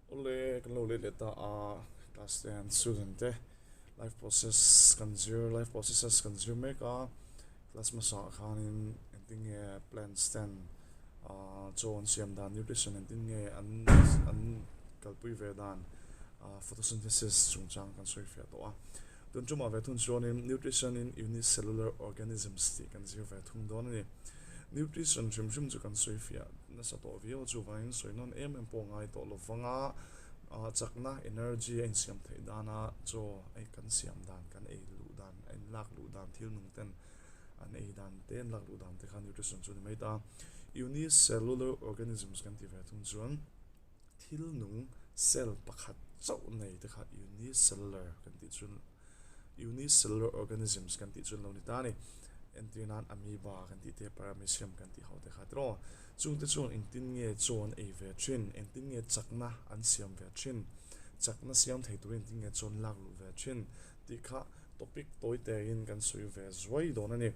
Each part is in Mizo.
Awle, kan lo let leh ta a, class ten student te life process kan zir life processes kan zir mek a, class hmasa ah khanin engtin nge plants ten ah chaw an siam dan nutrition engtin nge an an kalpui ve dan ah photosynthesis chungchang kan sawi fiah tawh a, tun tumah ve thung chuanin nutrition in unicellular organisms tih kan zir ve thung dawn a ni. Nutrition hrim hrim chu kan sawi fiah nasa tawh viau a, chuvangin sawi nawn em em pawh ngai tawh lo vang a, chakna, energy, a insiam theih dana chaw ei kan siam dan, kan ei luh dan, a inlak luh dan, thil nung ten an ei dan te, an lak luh dan te kha nutrition chu a ni mai ta. Unicellular organisms kan ti ve thung chuan thil nung cell pakhat chauh nei te kha unicellular kan tih chu Unicellular organisms kan tih chu an lo ni ta a ni. Entir nan amoeba kan tih te, paramecium kan tih ho te kha tiraw. Chungte chuan engtin nge chaw an ei ve thin, engtin nge chakna an siam ve thin, chakna siam thei turin engtin nge chaw an lak luh ve thin tih kha topic tawi tein kan sawi ve zuai dawn a ni.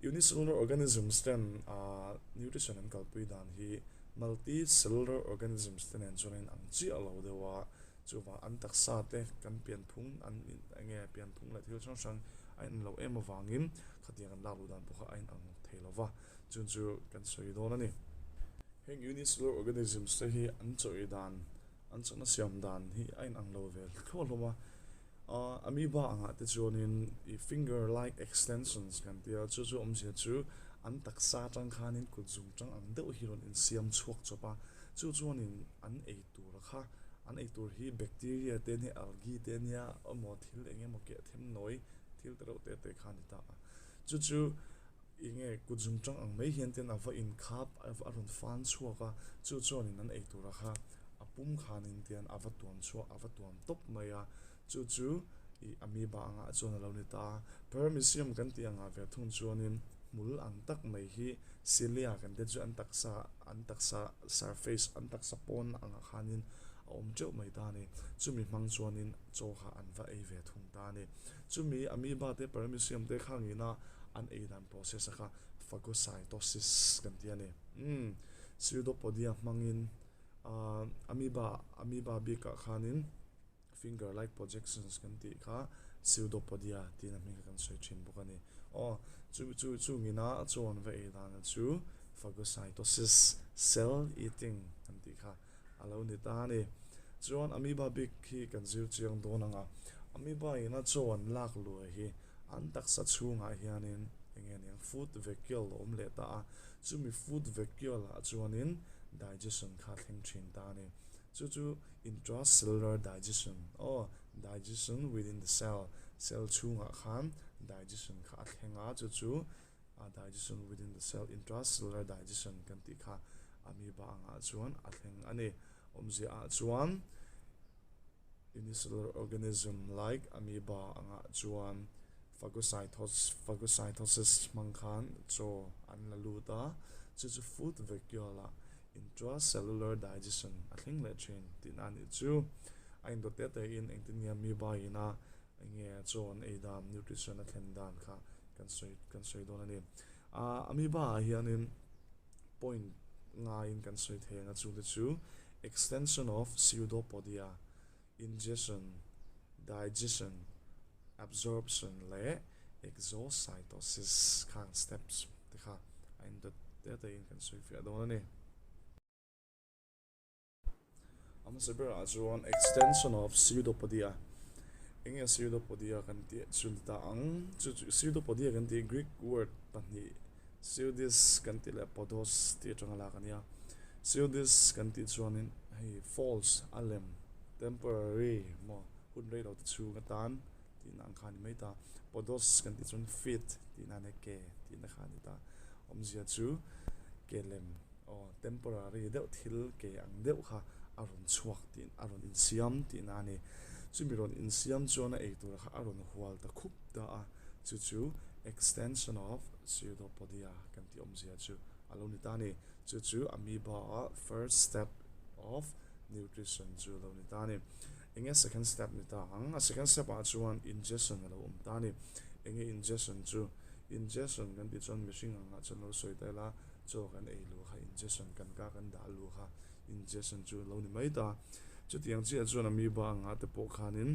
Unicellular organisms ten nutrition an kalpui dan hi multicellular organisms te nen chuan a inang chiah lo deuh a. Chuvang an taksa te kan pianphung an eng nge pianphung leh thil hrang hrang a in loh em avangin khatiang kan lak luh dan pawh kha a inang thei lo va, chun chu kan sawi dawn a ni. Heng unicellular organisms te hi an chawi dan, an chakna siam dan hi a inang lo ve thluah hlawm a. Amoeba angah te chuanin i finger like extensions kan tia, chu chu awmzia chu an taksa atang khanin kut zung tang ang deuh hi rawn insiam chhuak chawp a, chu chuanin an ei tur kha an ei tur hi bacteria te nia algae te nia emaw thil eng emaw keh them nawi thil te reuh te te kha a ni ta a chu chu eng nge kut zum tang ang mai hian ten a va inkhap a rawn fan chhuak a chu chuanin an ei tura kha a pum khanin tian a va tuam chhuak a va tuam tawp mai a chu chu ih amoeba angah chuan a lo ni ta a paramecium kan tih angah ve thung chuanin hmul ang tak mai hi cilia kan te chu an taksa an taksa surface an taksa pawn angah khanin a awm teuh mai ta a ni. Chumi hmang chuanin chaw kha an va ei ve thung ta a ni. Chumi amoeba te paramecium te khangina an ei dan process a kha phagocytosis kan ti a ni. Umm pseudopodia hmangin ahh amoeba amoeba bikah khanin Finger like projections kan tih kha pseudopodia tiin a hming kha kan sawi thin bawk a ni. Aw, chu chu chungina chaw an va ei dana chu phagocytosis, cell eating kan tih kha a lo ni ta a ni. Chuan amoeba bik hi kan zir chiang dawn ang a, amoeba ina chaw an lak luai hi an taksa chhungah hianin eng nge niang food vacuole a awm leh ta a, chumi food vacuole ah chuanin digestion kha a thleng thin ta a ni. Chu chu intracellular digestion aw, digestion within the cell, cell chhungah khan digestion kha a thleng a, chu chu digestion within the cell, intracellular digestion kan tih kha amoeba angah chuan a thleng a ni. Awmzia ah chuan unicellular organism like amoeba angah chuan phagocytosis hmang khan chaw an la lut a, chu chu food vacuole ah Intracellular digestion a thleng leh thin tihna a nih chu. A indawt te te in engtin nge mi baiin a enge chaw an ei dan, nutrition a thlen dan kha kan sawi kan sawi dawn a ni. Ah amoeba ah hianin point ngaiin kan sawi thei ang a chungte chu extension of pseudopodia, ingestion, digestion, absorption leh exocytosis khang steps te kha a indawt te te in kan sawi fiah dawn a ni. A hmasa berah chuan extension of pseudopodia eng nge pseudopodia kan tih chu ni ta ang chu chu pseudopodia kan tih Greek word pahnih pseudis kan tih leh podos tih atanga lak a nia pseudis kan tih chuanin hei false a lem temporary maw Hun rei lo te chhung atan tihna ang kha a ni mai ta. Podos kan tih chuan feet tihna a nia, ke tihna kha a ni ta. Awmzia chu ke lem aw temporary deuh thil ke ang deuh kha a rawn chhuak tih a rawn insiam tihna a ni. Chumi rawn insiam chuan a eitur kha a rawn hual ta khup ta a, chu chu extension of pseudopodia kan tih awmzia chu a lo ni ta a ni. Chu chu amoeba a first step of nutrition chu a lo ni ta a ni. Enge second step ni ta ang? A second step ah chuan ingestion a lo awm ta a ni. Enge ingestion chu? Ingestion kan tih chuan mihring angah chuan lo sawi ta ila, chaw kan ei luh kha ingestion kan ka kan dah luh kha ingestion chu a lo ni mai ta. Chutiang chiah chuan amoeba angah te pawh khanin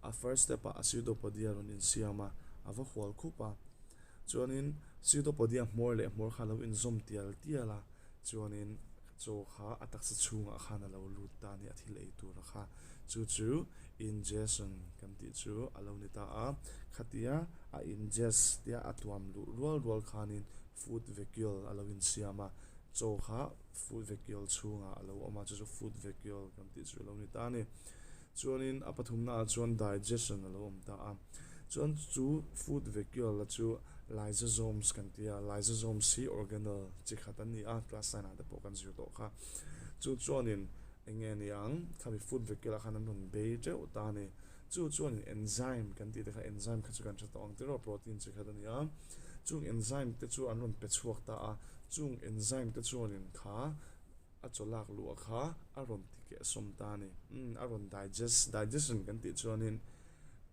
a first step ah a pseudopodia rawn insiam a, a va hual khup a. Chuanin pseudopodia hmawr leh hmawr kha a lo inzawm tial tial a, chuanin chaw kha a taksa chhungah khan a lo lut ta a ni, a thil ei tura kha. Chu chu ingestion kan tih chu a lo ni ta a, khatia a ingest tia a tuam luh rual rual khanin food vacuole a lo insiam a, chaw kha food vacuole chhungah a lo awm a, chu chu food vacuole kan tih chu a lo ni ta a ni. Chuanin a pathumnaah chuan digestion a lo awm ta a, chuan chu food vacuole a chu lysosomes kan ti a, lysosomes hi organelle chi khat an ni a, class nine ah te pawh kan zir tawh kha. Chu chuanin eng nge ni ang, khami food vacuole ah khan an rawn bei teuh ta a ni. Chu chuanin enzyme kan tih te kha enzyme kha chu kan hre tawh ang tiraw protein chi khat a ni a, chung enzyme te chu an rawn pe chhuak ta a, chung enzyme te chuanin kha a chaw lak luh kha a rawn ti keh sawm ta a ni. Umm a rawn digest, digestion kan tih chuanin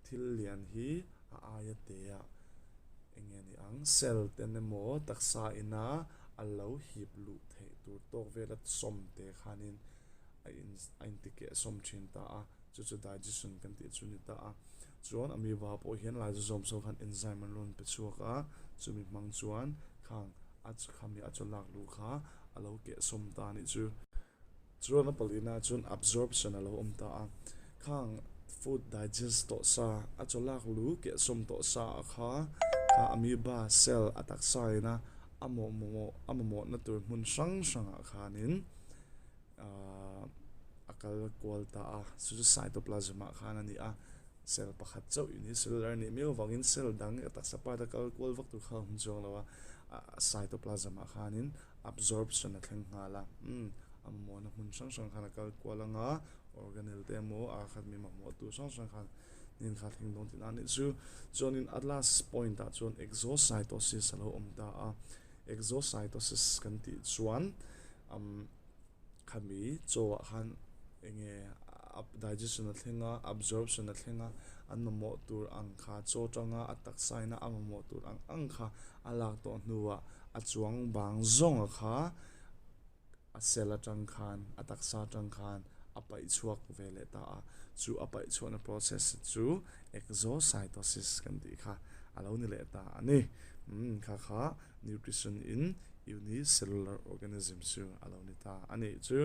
thil lian hi a aia te ah eng nge ni ang cell ten emaw taksa ina a lo hip luh theih tur tawk vela sawm te khanin a in a inti keh sawm thin ta a, chu chu digestion kan tih chu a ni ta a. Chuan amoeba pawh hian lysosomes ho khan enzyme an rawn pe chhuak a, chumi hmang chuan khang a khami a chaw lak luh kha a lo keh sawm ta a nih chu. Chuan a palina chuan absorption a lo awm ta a, khang food digest tawh sa, a chaw lak lu keh sawm tawh sa a kha, kha amoeba cell a taksa ina a mawhmawh a mamawhna tur hmun hrang hrangah khanin ahh a kal kual ta a, chu chu cytoplasm ah khan a ni a, cell pakhat chauh unicellular a nih miau avangin cell dang a taksa part a kal kual vak tur kha a awm chuang lo a, ahh cytoplasm ah khanin absorption a thleng nghal a, umm a mamawhna hmun hrang hrang khan a kal kual ang a, organelle te emaw a khat mi mamawh tur hrang hrang khan nin kha a thleng dawn tihna a nih chu. Chuanin a last point ah chuan exocytosis a lo awm ta a, exocytosis kan tih chuan umm khami chaw ah khan eng nge digestion a thleng a absorption a thleng a an mamawh tur ang kha chaw atanga a taksa ina a mamawh tur ang ang kha a lak tawh hnuah a chuang bang zawng a kha a cell atang khan a taksa atang khan a paih chhuak ve leh ta a chu a paih chhuahna process chu exocytosis kan tih kha a lo ni leh ta a ni umm kha kha. Nutrition in unicellular organism chu a lo ni ta a nih chu.